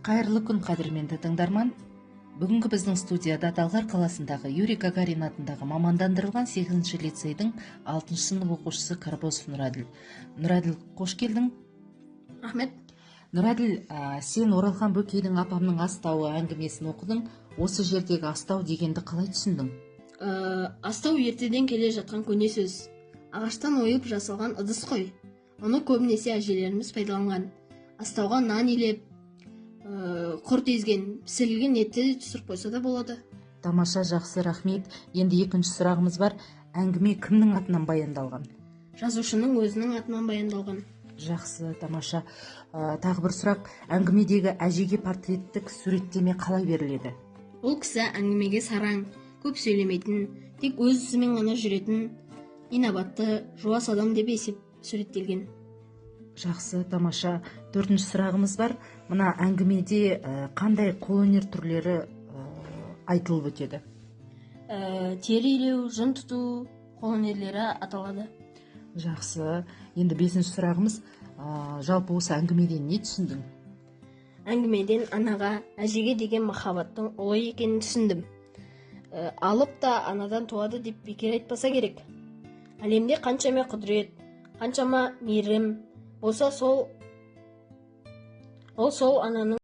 Қайырлы күн, қадірменді тыңдарман! Бүгінгі біздің студияда Талғар қаласындағы Юрий Гагарин атындағы мамандандырылған 8 лицейдің 6 сынып оқушысы Карбозов Нұрәділ. Нұрәділ, қош келдің! Рахмет. Нұрәділ, сен Оралхан Бөкейдің «Апамның астауы» әңгімесін оқыдың. Осы жердегі «астау» дегенді қалай түсіндің? Астау ертеден келе жатқан көне сөз. Ағаштан ойып жасалған ыдыс қой. Оны көбінесе әжелеріміз пайдаланған. Астауға нан илеп, құрт езген, пісірілген етті де түсіріп қойса да болады. Тамаша, жақсы, рахмет. Енді екінші сұрағымыз бар: әңгіме кімнің атынан баяндалған? Жазушының өзінің атынан баяндалған. Жақсы, тамаша. Тағы бір сұрақ: әңгімедегі әжеге портреттік суреттеме қалай беріледі? Ол кісі әңгімеге сараң, көп сөйлемейтін, тек өз ісімен ғана жүретін, инабатты, жуас адам деп есеп суреттелген. Жақсы, тамаша. Төртінші сұрағымыз бар: мына әңгімеде қандай қолөнер түрлері айтылып өтеді? Тері илеу, жүн тұту қолөнерлері аталады. Жақсы. Енді бесінші сұрағымыз: жалпы осы әңгімеден не түсіндің? Әңгімеден анаға, әжеге деген махаббаттың ұлы екенін түсіндім. Алып та анадан туады деп бекер айтпаса керек. Әлемде қаншама құдірет, қаншама мейірім болса, сол ол сол ананың